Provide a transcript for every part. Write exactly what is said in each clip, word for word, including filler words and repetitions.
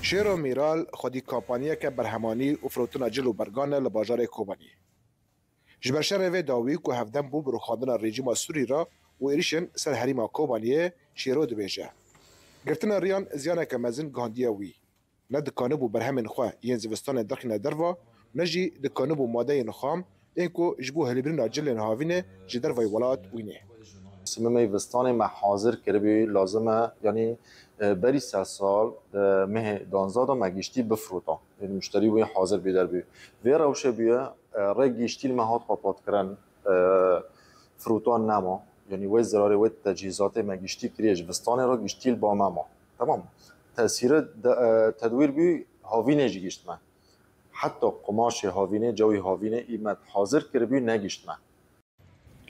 Şêro Mîral xwedî kompaniyeke berhemanî û firotina cil û bergan e li bajarê Kobaniyê. Ji ber şerê vê dawî ku hevdem bû bi rûxandina rejîma Sûrî re û êrîşên ser herêma Kobaniyê, Şêro dibêje, girtina riyan ziyaneke mezin gihandiye wî. Ne dikanibû berhemên xwe yên zivistanê derxîne derva, ne jî dikanibû madeyên xam ên ku ji bo hilbirîna cilên havînê ji dervayî welat wînê. Simimê vistanê me hazir kiribû, lazim e, yanî, e, berî sed sal, e, mehê danzdeh de me giştî bifrota. Yanî muşterî wê hazir bê derbê. Vê rewşe bûye, e, rê giştî li me hat xwe patkirin, e, firotan nema. Yanî wê zirarê wê tecihîzatê me giştî kiriye ji vistanê re giştî li ba me ma. Tamam. Tesîre de, e, tedwîr bû, havînê jî gişt me. Heta qumaşê havînê, cewî havînê î me hazir kiribû, negişt me.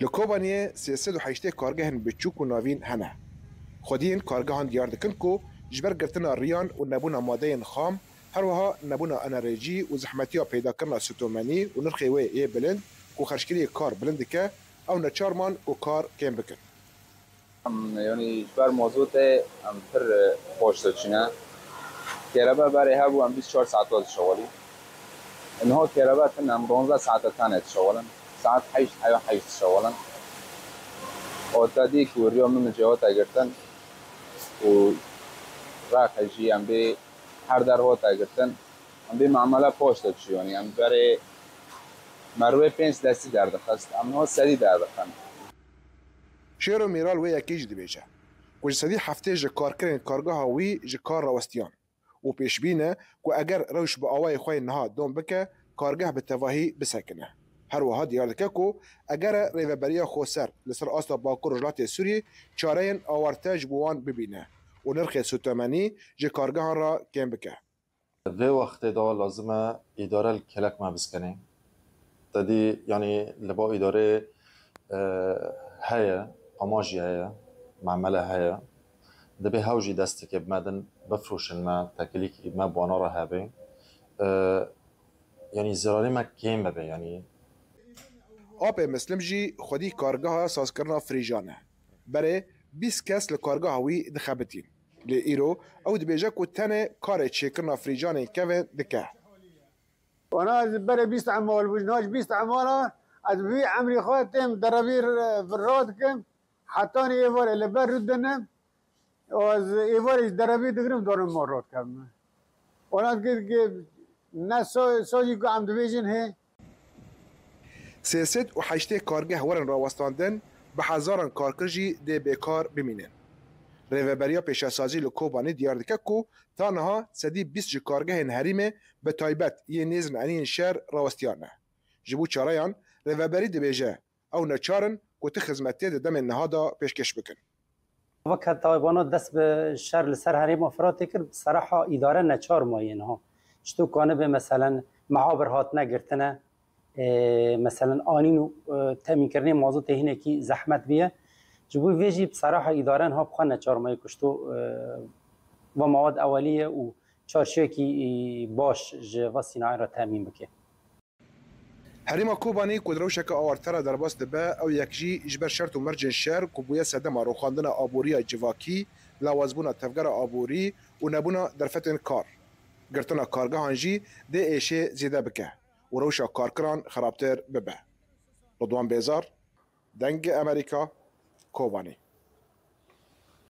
Li Kobaniyê sê sed û heştê kargehên biçûk û navîn hene. Xwediyên kargehan diyar dikin ku ji ber girtina riyan û nebûna madeyên xam, her wiha nebûna enerjî û zehmetiya peydakirina sitomenî û nirxê wê yê bilind ku xerckiriyê kar bilind dike, ew neçar man ku kar kêm bikin. Em, yanî ji ber mazotê em pir, e, xweş diçine. Kerebe berê hebû, em bîst çar saeta dişewelî. Niha kerebe tune, em donzdeh saete tane dişewelin. Saet heşt, heya heşt dişewelin. Û te dî ku riya min min cihata girtin û reqê jî em bê her der hate girtin. Em bê mamele paş de çi, yanî em berê merwê pênc destî derdixist, em niha sedî derdixin. Şêro Mîral wê yekê jî dibêje ku ji sedî heftê ji karkerên kargeha wî ji kar rawestiyan û pêşbîn e ku eger rewş bi awayê xwe yê niha dom bike, kargeh bi tevahî bisekine. Her wiha diyar dike ku eger e Rêveberiya Xweser li ser asta Bakur Rojhilatê Sûriyê çareyên awarte ji bo wan bibîne û nirxê sotemenî ji kargehan re kêm bike. Vê wextê de lazim e îdare li kelek me biskenê. Te dî, yanî li ba îdarê, e, heye, ama jî heye, mamele heye. Dibê hew jî destekê bi me din, bifroşin me, tekilîkî me bona re hebe. E, yanî zirarê me kêm bibe, yanî. Apê Mislim jî xwedî kargeha sazkirina frîjan e. Berê bîst kes li kargeha wî dixebitîn. Lê îro ew dibêje ku tenê karê çêkirina frîjanên kevên dike. Wana ez berê bîst emal bû, niha ji bîst emala ez bi vî emrî xwe têm derebî r-, vir radikim. Hetanî êvarê li ber rûdinim. Ez êvarê ji derebî digirim, dorim ma radikevim. Wana dikê, dikê ne so-, sojî ku em dibêjin hê. Sê sed û heştê kargeh werin rawestandin, bi hezaran karker jî dê bêkar bimînin. Rêveberiya Pêşesazî li Kobanê diyar dike ku ta niha sedî bîst ji kargehên herêmê, bi taybet yê nêzîn eniyên şer rawestiyane. Ji bo çareyan, rêveberî dibêje, ew neçar in ku ti xizmetê di demên niha de pêşkêş bikin. Weke Talibana dest bi şer li ser herêma Firatê kir, bi seraha îdare neçar maye niha. Çito kanibe, meselen, mehabir hatine girtine, e, meselen, anîn û, e, temînkirinê mazotê hinekî zehmet biye. Ji bo vê jî bi seraha îdare niha bi xwe neçar maye ku çito, e, va mewad ewelî ye û çarşiyekî, e, baş ji va sînayê re temîn bike. Herêma Kobanê ku di rewşeke awarte re derbas dibe, ew yek jî ji ber şert û mercên şer ku bûye sedema rûxandina aboriya civakî, lawazbûna tevgera aborî û nebûna derfetên kar. Girtina kargehan jî dê êşê zêde bike û rewşa karkiran xerabtir bibe. Ridwan Bêzar, Dengê Amerîka, Kobanê.